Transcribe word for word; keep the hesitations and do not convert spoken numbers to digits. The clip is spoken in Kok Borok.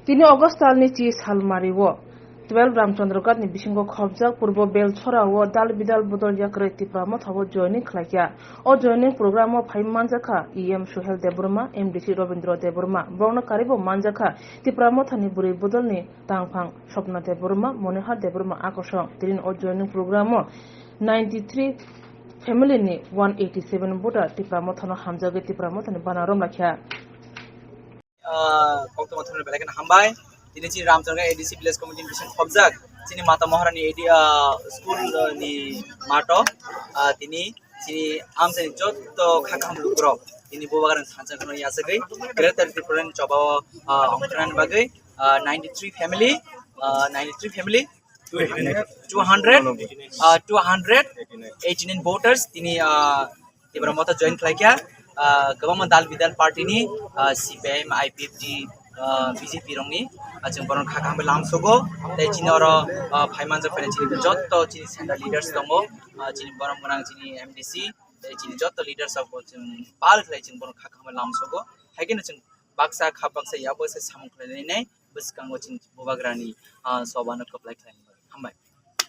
Tini August talni chi salmario twelve Ramchandra Ghat ni bisingo khopjak Purbo Belchora o dal bidal bodol yakrwi Tipra Motha o joining khlaikha. O joining program o phai manjakha E M Suhel Debbarma, M D C Robindra Debbarma, borokno karibo manjakha Tipra Motha ni bwrwi bodol ni tangphang Swapna Debbarma, Monihar Debbarma akosong. Tini o joining program o ninety three family ni one eighty seven voter Tipra Motha no hamjagwi Tipra Motha ni bana romlakha. Ah, koktwma thumni belai kheno hambai. Tini chini Ramchandra A D C Village Committee bising khopjak chini Mata Maharani A D, ah, school, ah, ni mato, ah, tini chini amchani jotto kha kaham lukurok tini bubagrang thansa kheno yachagwi Greater Tripura ni chobao, ah, ongkhornani bagwi, ah, ninety three family, ah, ninety three family, two hundred, ah, two hundred eighty nine voters tini, ah, Tipra Motha join khlaikha, ah, kwbangma dal bidal party ni, ah, C P I M, I P F T, ah, B J P rokni, ah, chwng borok kha kaham lam sogo. Tei chini oro, ah, phai manjak phai chini jotto chini central leaders tongo, ah, chini borom gwnang chini M D C, tei chini jotto leaders rok bo chwng bal khlai chwng borok kha kaham lam sogo. Hai kheno chwng baksa kha baksa ya baksa samung khlai nai bwskango chini bubagrani, ah, soba no kwplai khlai. Hambai.